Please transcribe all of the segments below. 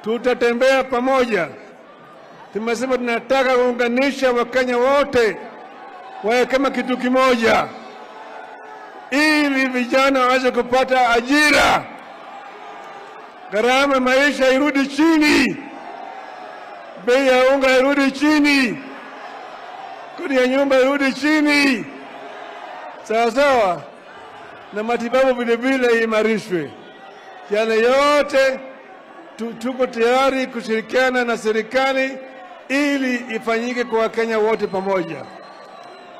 Tutatembea pamoja. Tumesema tunataka kuunganisha Wakenya wote wawe kama kitu kimoja, ili vijana waweze kupata ajira, gharama maisha irudi chini, bei ya unga irudi chini, kodi ya nyumba irudi chini, sawa sawa, na matibabu vile vile imarishwe. Yale yote tuko tayari kushirikiana na serikali ili ifanyike kwa Wakenya wote pamoja.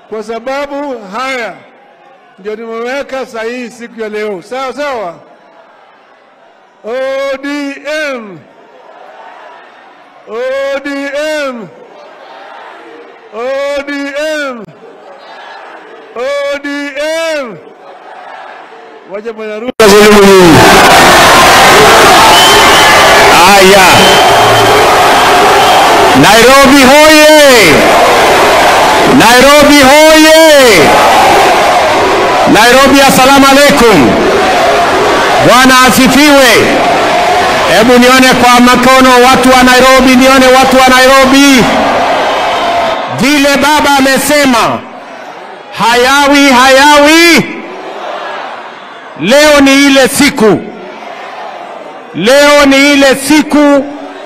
Kwa sababu haya ndio nimeweka sahihi siku ya leo. Sawa sawa. ODM, ODM, ODM, ODM. Wacha Bwana Ruto. Haya, Nairobi hoye! Nairobi hoye! Nairobi, assalamu alaikum. Bwana asifiwe. Hebu nione kwa mkono watu wa Nairobi, nione watu wa Nairobi. Vile baba amesema, hayawi hayawi. Leo ni ile siku. Leo ni ile siku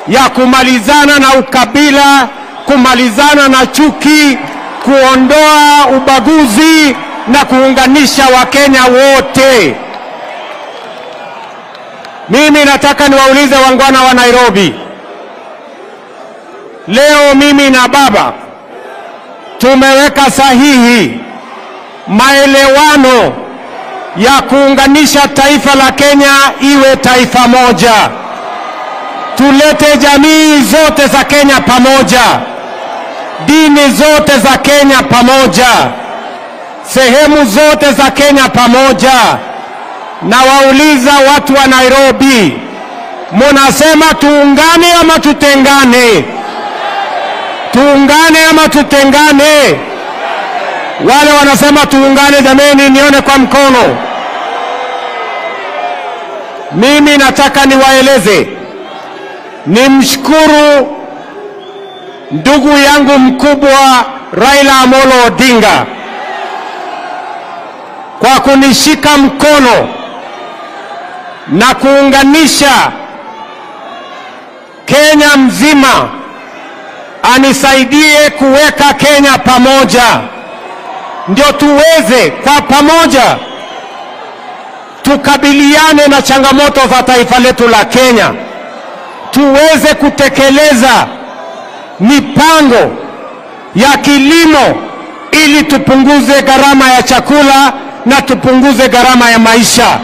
ya kumalizana na ukabila, kumalizana na chuki, kuondoa ubaguzi na kuunganisha Wakenya wote. Mimi nataka niwaulize wangwana wa Nairobi. Leo mimi na baba tumeweka sahihi maelewano ya kuunganisha taifa la Kenya iwe taifa moja. Tulete jamii zote za Kenya pamoja, dini zote za Kenya pamoja, sehemu zote za Kenya pamoja. Na wauliza watu wa Nairobi, munasema tuungane ama tutengane? Tuungane ama tutengane? Wale wanasema tuungane, jameni, nione kwa mkono. Mimi nataka niwaeleze, nimshukuru ndugu yangu mkubwa Raila Amolo Odinga kwa kunishika mkono na kuunganisha Kenya mzima, anisaidie kuweka Kenya pamoja, ndio tuweze kwa pamoja tukabiliane na changamoto za taifa letu la Kenya, tuweze kutekeleza mipango ya kilimo ili tupunguze gharama ya chakula na tupunguze gharama ya maisha.